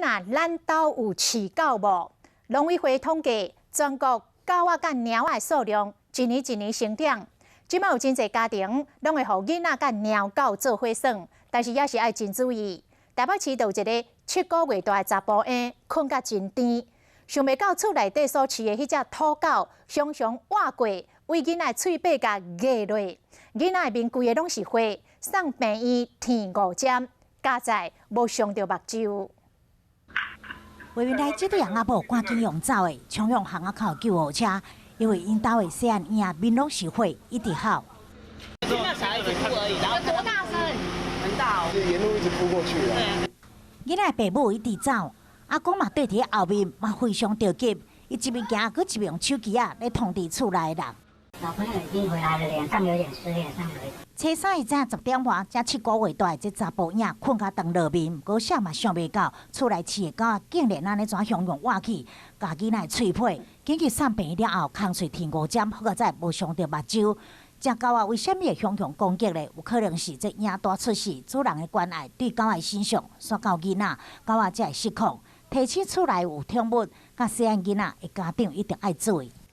仔，咱兜有飼狗無？農委會統計，全國狗仔佮貓仔的數量一年一年成長。這擺有真濟家庭攏會予囡仔佮貓狗做伙耍，但是也是愛真注意。台北市就有一个7個月大的查埔嬰，睏甲真甜，想袂到厝內底所飼的彼隻土狗，常常倚過，對囡仔喙尾共咬落，囡仔的面規个攏是血，送病院紩五針，佳哉無傷著目睭。畫面內這對翁仔某趕緊用走的，衝向巷仔口救護車，因為𪜶兜的細漢嬰面攏是血，一直哭。聽到小孩子哭而已，然後多大聲？很大哦，是沿路一直撲過去啊。囡仔的爸母一直走，阿公嘛綴佇後面，嘛非常著急，伊一邊行，閣一邊用手機仔咧通知厝內的人。小朋友已經回來了，臉上有點濕，臉上有。初三的早10點外，這7個月大的這查埔嬰睏甲當落眠，毋過啥嘛想袂到，厝內飼的狗仔竟然按呢怎雄雄倚去，共囡仔的喙皮，緊急送病院了後，空喙紩五針，好佳哉無傷著目睭。這狗仔為啥物會雄雄攻擊咧？有可能是這嬰帶出世，主人的關愛對狗仔身上，煞到囡仔，狗仔才會失控。提醒厝內有寵物，佮細漢囡仔的家長一定愛注意。